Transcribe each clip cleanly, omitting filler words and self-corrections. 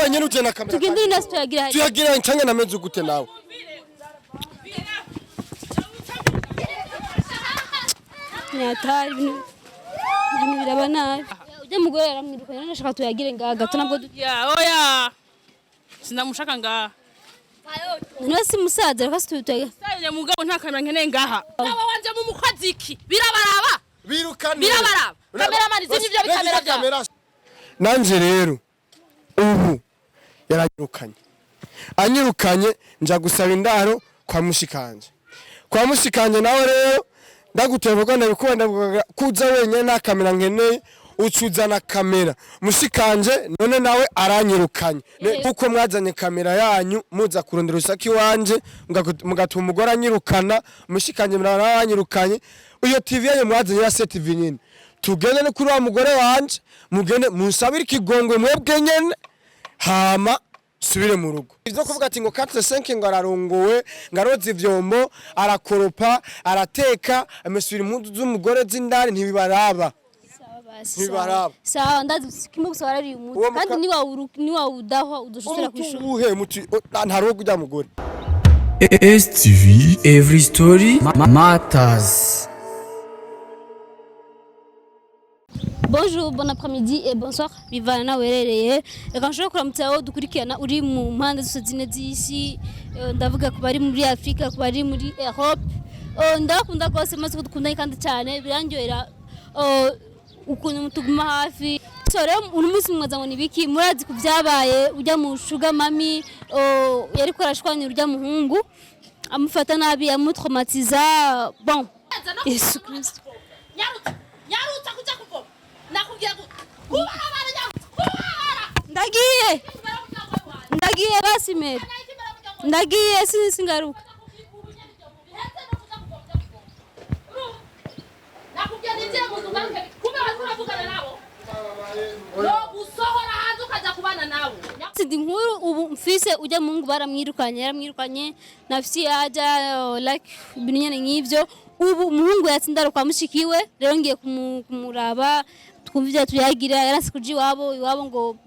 Wenyine uje na kamera. Tugende nasi tuyagira hariya. Tuyagira ncanga nameze gute nawe? Nyatari ibintu biraba nabi. Ujya mugore yaramwirukanye none ashaka tuyagire ngaha gato nabwo Ya, oya. Sinamushaka ngaha. None si musaza reka tuyagira. Saye mugabo nta kamera nkeneye ngaha. Aba wanje mu mukozi iki? Birabaraba. Birukane. Birabaraba. Kameramani zimye ivyo bikamera byawe. Nanje rero ubu yaranyirukanye, anyirukanye nja gusaba indaro kwa mushikanje. Kwa mushikanje nawe rero ndagutera ndabikuba ndavuga kuza wenyine nta kamera nkeneye, ucuzana kamera. Mushikanje none nawe aranyirukanye kuko mwazanye kamera yanyu muza kurondera urusaki iwanje, mugatuma umugore anyirukana. Mushikanje nawe aranyirukanye. Iyo TV yanyu mwazanye ya TV nyine, tugende no kuri wa mugore wanje, mugende munsabire ikigongwe mwebwe nyene, hama subire mu rugo. Ivyo kuvuga ati ngo 4-5 ngo ararunguwe, ngo aroza ivyombo, arakoropa, arateka, amesura impuzu z'umugore z'indani, ntibibaraba. Sawa basi. Ntibaraba. Sawa, ndazi kimwe gusa warariye umuti. Uwo Kandi niwawudahwa udushobora kwishura. Umuti uwuhe muti? Nta rugo ujya mugore. STV Every Story Matters. Bonjour, bon après-midi et bonsoir. Bivana nawe uherereye. Reka nshobora kuramutsa aho dukurikirana uri mu mpande zose zine z'isi. Ndavuga ku bari muri Afrika, ku bari muri Europe. Ndabakunda rwose maze ko dukundanye kandi cyane birandyohera ukuntu tuguma hafi. So rero uno munsi mwaza ngo nibiki murazi ku byabaye ujya mu sugar mami yariko arashwanira ujya muhungu amufata nabi amutraumatiza, bon, Yesu Kristo. Nyarutsa. Nyarutsa kuja kuvoma. Nakubwira gute? Kubarabara nyarutsa. Kubarabara. Ndagiye, ndagiye basi mere, ndagiye, singaruka. Nakubwira ninjire mu nzu ngaruke. Kumbe wariko uravugana nabo. No gusohora hanze ukaja kubana nabo. Sindi nkuru ubu mfise ujya muhungu baramwirukanye, yaramwirukanye nafisi yaja like ibintu nyene nk'ivyo. Ubu umuhungu yatsindaro kwa mushikiwe, rero ngiye kumuraba twumva ivyo tuyagira. Yarasi kuja iwabo, iwabo ngo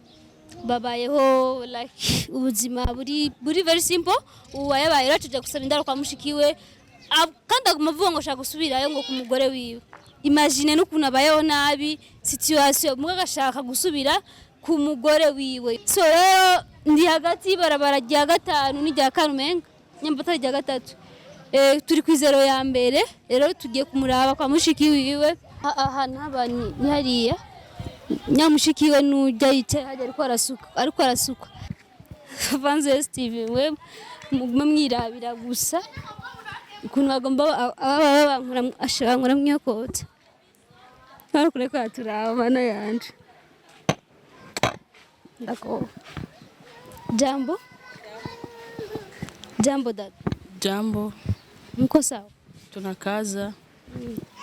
babayeho like ubuzima buri very simple. Ubu yabaye rero tuja gusaba indaro kwa mushikiwe. Kandi aguma avuga ngo ashaka gusubirayo ngo ku mugore wiwe. Imagine n'ukuntu abayeho nabi situation, mugabo agashaka gusubira ku mugore wiwe. So rero ndi hagati y'ibarabara rya gatanu n'irya kane, umenga nyamba atari irya gatatu. Turi ku izero ya mbere, rero tugiye kumuraba kwa mushiki wiwe. Ahantu haba ni hariya nyamushiki we nujya yicaye hajya ariko arasuka, ariko arasuka. Vanze Steve, we mugume mwirabira gusa ukuntu bagomba aba bankora mwiyokota ntarukure ko yaturaba. Mana yanje, ndakoba. Jambo, jambo dada. Jambo. Mko sawa? Tunakaza.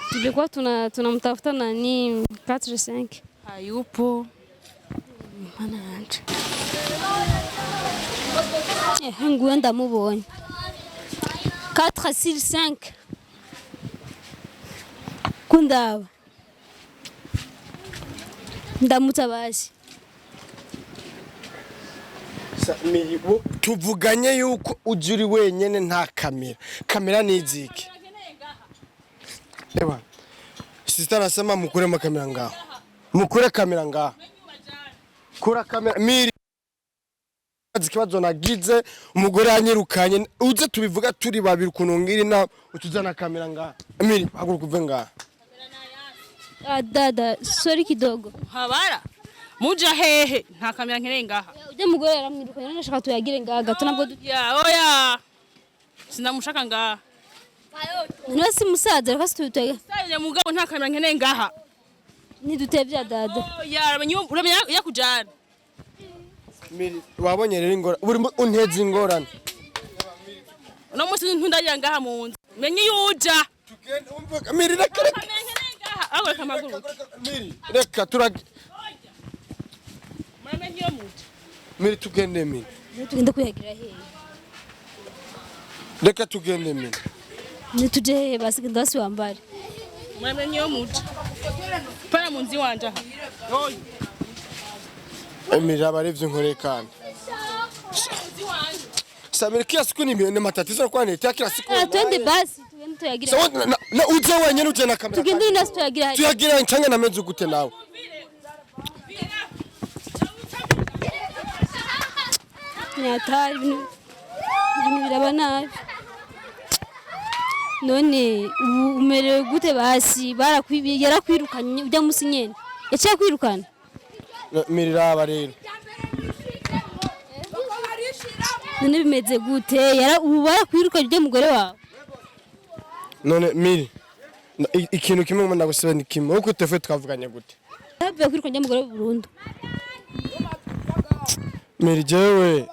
Tulikuwa tunamtafuta nani 4 5. Hayupo. Mana yanje, nguyo ndamubonye 4 6 5 kundaba ndamutabazi. Tuvuganye yuko uje uri wenyene nta kamera. Kamera ni iziki? Ewa sister anasema mukure makamera ngaho, mukure kamera ngaho, kura kamera miri. Ikibazo nagize, umugore yanyirukanye, uze tubivuga turi babiri ukuntu ngira inama utuzana kamera ngaha. Miri, haguruka uve ngaha. Ah, dada, sorry kidogo. Habara. Muja hehe? Nta kamera nkeneye ngaha. Ujya mugore yaramwirukanye none ashaka tuyagire ngaha gato nabwo Ya, oya. Sinamushaka ngaha. None si musaza reka tuyagira. Saye mugabo nta kamera nkeneye ngaha. Ntidutevya dada. Oya, uramenya yakujana. Miri, wabonye rero ingorane buri unteza ingorane. Uno munsi ntundagira ngaha mu nzu. Menye iyo uja. Tugende, umva Miri, reka, reka. Kamera nkeneye ngaha. Aho reka amaguruke. Miri, reka turag Muramenye iyo muja. Miri, tugende Miri. Tugende kuyagira hehe? Reka tugende Miri. Ntituje hehe basi? Genda basi wambare. Muramenye iyo muja. Pana mu nzu iwanje aha. Oya. Miri, aba arivyo nkoreye kandi. Samir, kila siku ni matatizo nakuwa niletea kila siku. Ah, twende basi, tugende tuyagire. Sawa, na uje wenyene, uje na kamera. Tugende nasi tuyagire hariya. Tuyagira ncanga na mezu gute nawe? Ni hatari, ibintu biraba nabi. None ubu umerewe gute basi? Yarakwirukanye ujya musi nyene, yaciye akwirukana. Miriraba rero. None bimeze gute? Ubu barakwirukanye ujya mugore wawe? None Miri, ikintu kimwe ngomba ndagusaba ni kimwe. Uko telefone twavuganye gute? Yavuye kwirukana ujya mugore burundu. Miri, jewe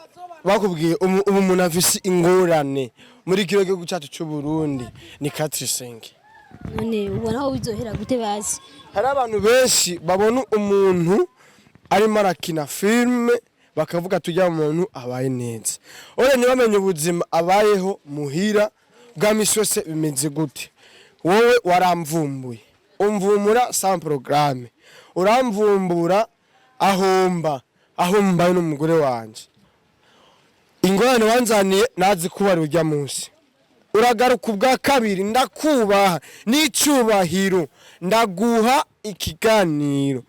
bakubwiye ubu umuntu afise ingorane muri kino gihugu cyacu cy'u Burundi ni Katrisenke. None ubona aho bizohera gute basi? Hari abantu benshi babona umuntu arimo arakina filime bakavuga tujya muntu abaye neza, ore ntibamenye ubuzima abayeho muhira bwa misi yose bimeze gute. Wowe waramvumbuye, umvumura sans programme, uramvumbura ahomba ahombaye n'umugore wanje. Ingorane wanzaniye nazi kuba ujya munsi, uragaruka ubwa kabiri, ndakubaha n'icyubahiro, ndaguha ikiganiro,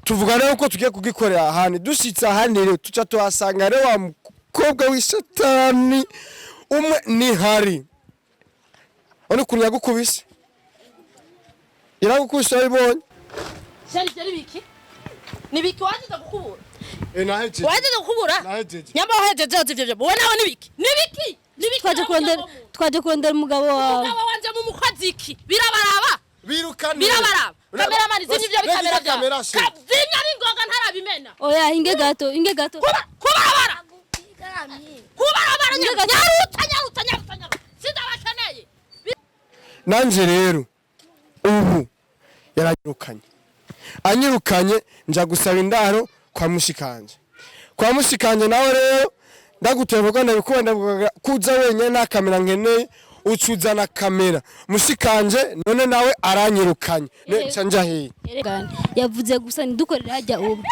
tuvugana yuko tugiye kugikorera ahandi. Dushitse ahandi rero tuca tuhasanga rero wa mukobwa w'ishatani umwe nihari. Urabona ukuntu yagukubise, yaragukubise, wabibonye? Shari, byari biki? Ni biki wajeje gukubura? Nahejeje. Wajeje gukubura? Nahejeje. Nyamba wahejeje ivyo byo. Wowe nawe ni biki? Ni biki? Ni biki? Twaje kurondera umugabo wawe. Umugabo wanje mu mukozi iki? Birabaraba. Birukane. Birabaraba. Kameramani, zimya ibyo bikamera byawe. Kamera se. Zimya n'ingoga ntarabimena. Oya, inge gato, inge gato. Kuba kubarabara. Kubarabara. Inge gato. Nyaruta, nyaruta, nyaruta, nyaruta. Sindabakeneye. Nanje rero ubu yaranyirukanye, anyirukanye nja gusaba indaro kwa mushikanje. Kwa mushikanje nawe rero ndagutera ndabikuba, ndavuga kuza wenyine nta kamera nkeneye, ucuzana kamera. Mushikanje none nawe aranyirukanye. Nca nja hehe? Erekana. Yavuze gusa ntidukorere hajya ubu.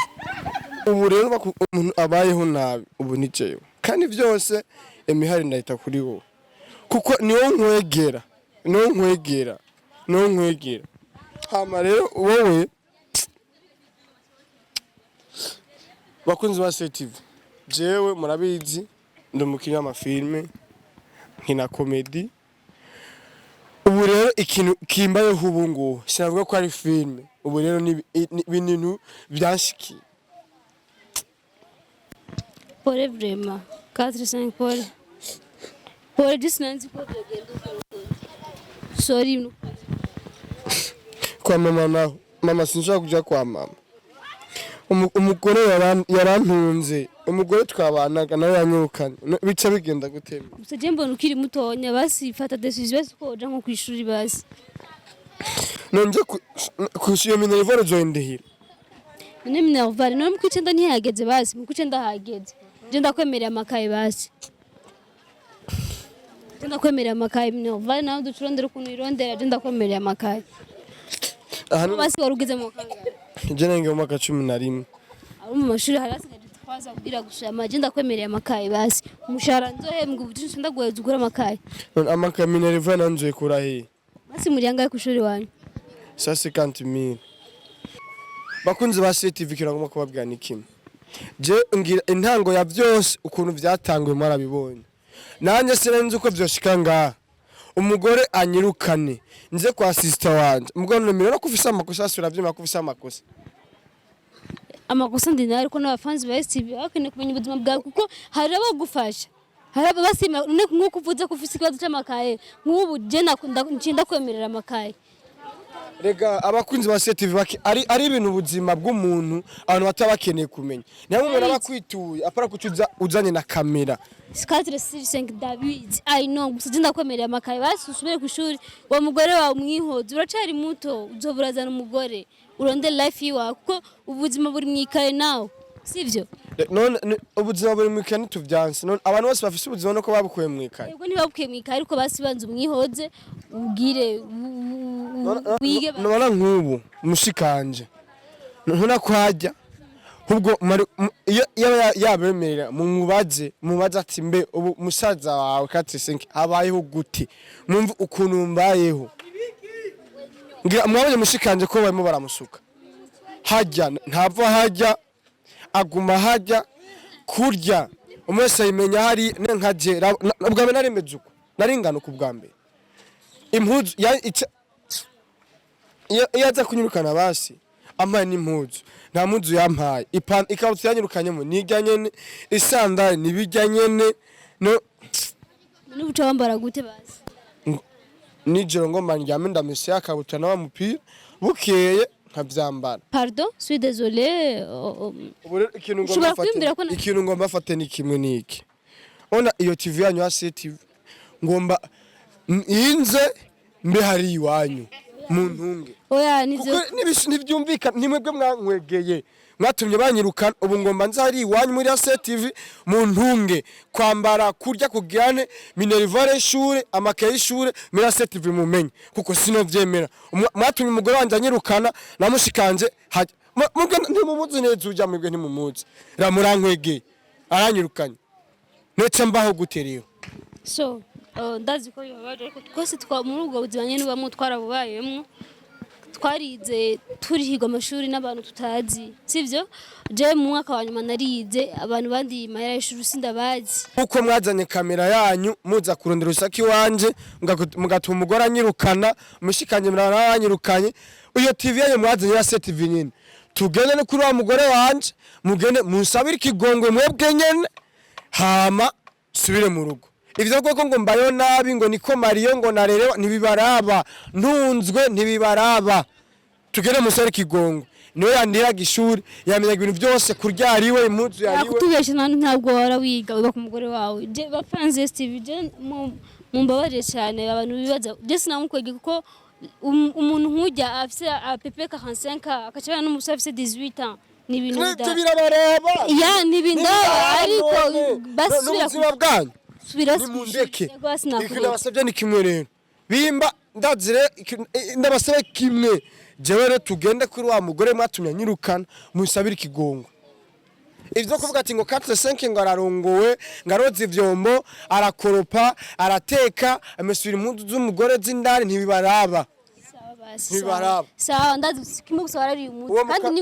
Ubu rero umuntu abayeho nabi ubu ni jewe, kandi byose imihari ndahita kuri wowe, kuko niwo nkwegera, niwo nkwegera, niwo nkwegera. Hama rero wowe, bakunzi ba CTV, jewe murabizi ndi umukinnyi w'amafilme, nkina comedy. Ubu rero ikintu kimbayeho ubu ngubu sinavuga ko ari filme, ubu rero ni ibintu byanshikiye. Pole vraiment. 4 5, pole. Pole, just nanzi ko byogenda uko. Sorry. No. Kwa mama naho, mama, sinshobora kuja kwa mama. Umugore yarantunze, umugore twabanaga nawe yanyirukanye. Bica bigenda gutema. Gusa je mbona ukiri mutonya, basi fata decision, basi ko uja nko kwishuri basi. Nonje iyo minerval uzoyindihira? None minerval, none mu kwicenda ntihageze basi, mu kwicenda hageze. Je ndakwemerera amakaye basi. Je ndakwemerera amakaye, minerval nawe ducurondera ukuntu irondera, je ndakwemerera amakaye. Aha. Basi wari ugeze mu kangahe? Je nenge mu mwaka 11. Abo mu mashuri hari hasigaje twaza kugira gushama, je ndakwemerera amakaye basi. Umushahara nzohembwa ubu ndaguheza ugura amakaye. None amakaye, minerval nanzoyikura hehe? Basi muri yangahe kwishuri wanyu? 150 000. Bakunzi ba CTV, kiragomba kubabwira ni kimwe. Je ngira intango ya byose ukuntu byatanguye mwarabibonye. Nanjye sinari uko vyoshika ngaha, umugore anyirukane, nze kwa sister wanje. Umugore nomero no kufisa amakosa, asura vyuma kufisa amakosa. Amakosa ndi nayo, ariko n'abafanzi ba STV bakeneye kumenya ubuzima bwawe, kuko hari abagufasha, hari abasima. None nk'uko uvuze ko ufise ikibazo c'amakaye, nk'ubu je nciye ndakwemerera amakaye. Rega abakunzi ba CTV baki ari ibintu ubuzima bw'umuntu abantu bataba bakeneye kumenya. Niyo umuntu aba akwituye apara kucuza uzanye na kamera. 4 6 5, ndabizi, I know. Gusa je ndakwemerera amakaye basi usubire ku ishuri, uwo mugore wawe umwihoze. Uracari muto, uzoba urazana umugore, urondere life yiwawe, kuko ubuzima buri mwikaye nawe, sivyo? None ubuzima buri mwikaye ntituvyanse. None abantu bose bafise ubuzima nuko babukuye mwikaye? Yego, ntibabukuye mwikaye, ariko basi banza umwihoze, ubwire wige. Nubona nk'ubu mushikanje ntuna kwajya Ahubwo iyo yabemerera mumubaze, mubaze ati: "Mbe ubu musaza wawe 4-5 abayeho gute?" Mwumve ukuntu mbayeho. Ngira mwabonye mushikanje ko barimo baramusuka hajya, ntava hajya, aguma hajya kurya. Umwe wese ayimenya hari nkaje ubwa mbere narimeze uko naringana uku ubwa mbere impuzu iyo aza kunyirukana basi ampaye n'impuzu, nta mpuzu yampaye. Ikabutura yanyirukanyemo nijya nyene, isandari nibijya nyene no. N'ubuca wambara gute basi? Nijoro ngomba ndyame, ndamese yakabutura na wa mupira, bukeye nkavyambara. Pardon, suis désolé, oh. Ubu rero ikintu ngomba Ushobora mfate kwiyumvira ko ikintu ngomba fate ni kimwe niki: ona iyo TV yanyu ya CTV, ngomba inze mbe hari iwanyu mu ntunge. Oya, nivyo. Kuko ntibyumvikana, nimwebwe mwankwegeye, mwatumye banyirukana. Ubu ngomba nze hari iwanyu muri ya CTV mu ntunge, kwambara, kurya, kugirane minerval y'ishure, amakaye y'ishure muri ya CTV mumenye, kuko sinovyemera. Mwatumye umugore wanje anyirukana namushikanje mwebwe ntimumuzi neza ujya, mwebwe ntimumuzi, ramurankwegeye aranyirukanye, nece mbaho gute rero? So ndazi ko bibabaje, ariko twese muri ubwo buzima nyene ubamwo twarabubayemwo, twarize turihirwa amashuri n'abantu tutazi, sivyo? Je mu mwaka wa nyuma narize abantu bandi mahera y'ishuri sindabazi. Uko mwazanye kamera yanyu muza kurondera urusaki iwanje, mugatuma umugore anyirukana, mushikanye muraranyirukanye. Iyo TV yanyu mwazanye ya CTV nyene, tugende no kuri wa mugore wanje, mugende munsabire ikigongwe mwebwe nyene, hama subire mu rugo. Ivyo koko ngo mbayeho nabi, ngo niko Mariyo, ngo narerewa, ntibibaraba. Ntunzwe ntibibaraba. Tugende musabire ikigongwe, niwe yandiraga ishuri, yamenyaga ibintu byose, kurya yariwe, impuzu yariwe. Kutubesha ntabwo wahora wiga wiba ku mugore wawe. Je bafanze Steve, je mumbabarire cyane abantu bibaza, je sinamukwege kuko umuntu nk'ujya afise apepe 45 akacabana n'umusore afise 18 ans ni ibintu Ibyo birabaraba. Ya, ni ibindaba, ariko basubira n'ubuzima bwanyu. Subira. Nimundeke. Yego, Ikintu sinakureka. nabasabye ni kimwe rero, bimba ndazire ndabasaba kimwe jewe rero: tugende kuri wa mugore mwatumye anyirukana, musabire ikigongo. Ivyo kuvuga ati ngo 4 5 ngo ararongowe, ngo aroza ivyombo, arakoropa, arateka, amesura impuzu z'umugore z'indani, ntibibaraba. Sawa basi. Ntibaraba. Sawa, ndazi kimwe gusa, warariye umuti Uwo kandi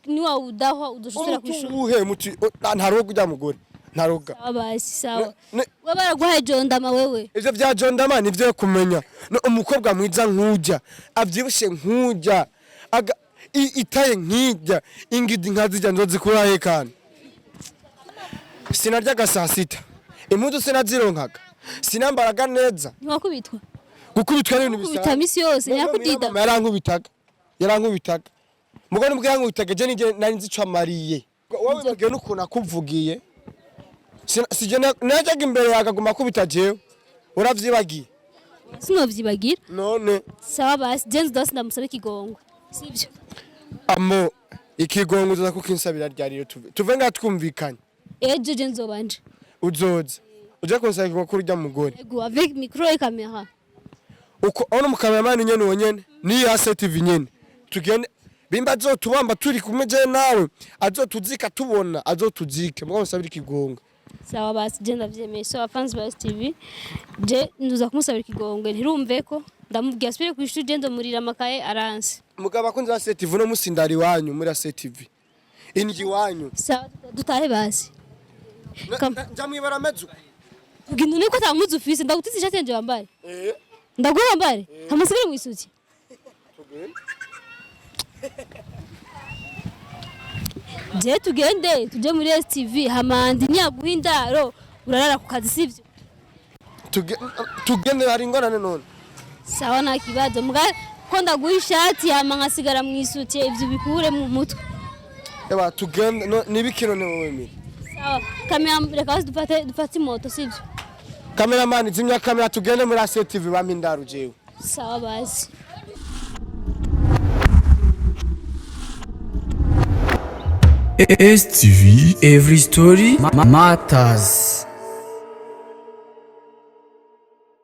niwawudahwa uzoshobora Umuti kwishura. uwuhe muti? Ntaroga ujya mugore, ntaroga. Sawa basi, sawa. Ne- We baraguhaye jondama wewe? Ivyo vya jondama nivyo kumenya no umukobwa mwiza nkujya, avyibushe nkujya, itaye nkijya, ingidi nkazijya, nzozikurahe? Kandi sinaryaga saa sita, impuzu sinazironkaga, sinambaraga neza. Ntiwakubitwa? Gukubitwa n'ibintu Gukubita bisanzwe. misi yose nyakudida. Mama yarankubitaga, yarankubitaga. Mugo nubwo yankubitaga, je nije nari nzi ico amariye. Wowe wibagiwe n'ukuntu akuvugiye? Sije najyaga imbere yakaguma akubita jewe, uravyibagiye? Sinovyibagira. None? Sawa basi, je nzoza ndamusaba ikigongwe, sivyo? Amo ikigongo uzoza kukinsabira ryari rero? Tuve ngaha twumvikanye. Ejo je nzobanje. Uzoza uje kunsaba ikigongo kuri urya mugore? Ego, avec micro et caméra. Uko ono mukameramani nyene, uwo nyene ni ya CTV nyene, tugende. Bimba azotubamba turi kumwe je nawe, azotuzika tubona, azotuzike, mugabo musabira ikigongo. Sawa basi, je ndavyemeye. So fans ba STV, je nduza kumusabira ikigongwe, ntirumve ko ndamubwiye asubire ku ishuri, je ndomurira amakaye aranse. Mugabo abakunzi ba CTV, no musi ndari iwanyu muri CTV, indyi iwanyu. Sawa, dutahe basi. Nja mwibara meze uko? Kugira niko atamuzi ufise, ndagutiza ishati yanje wambare. Eh. Ndaguha wambare hamusigare mwisuki. Tugende. Je tugende tuje muri STV, hamandi nyaguha indaro, urarara ku kazi, sivyo? Tugende, hari ingorane none? Sawa, nta kibazo. Muga ko ndaguha ishati hama nkasigara mwisuke, ivyo bikure mu mutwe. Eba tugende no, nibiki none wowe miri? Sawa, kamera, reka basi dufate imoto, sivyo? Cameraman, zimya kamera, tugende muri CTV bampa indaro jewe. Sawa basi. STV Every Story Matters.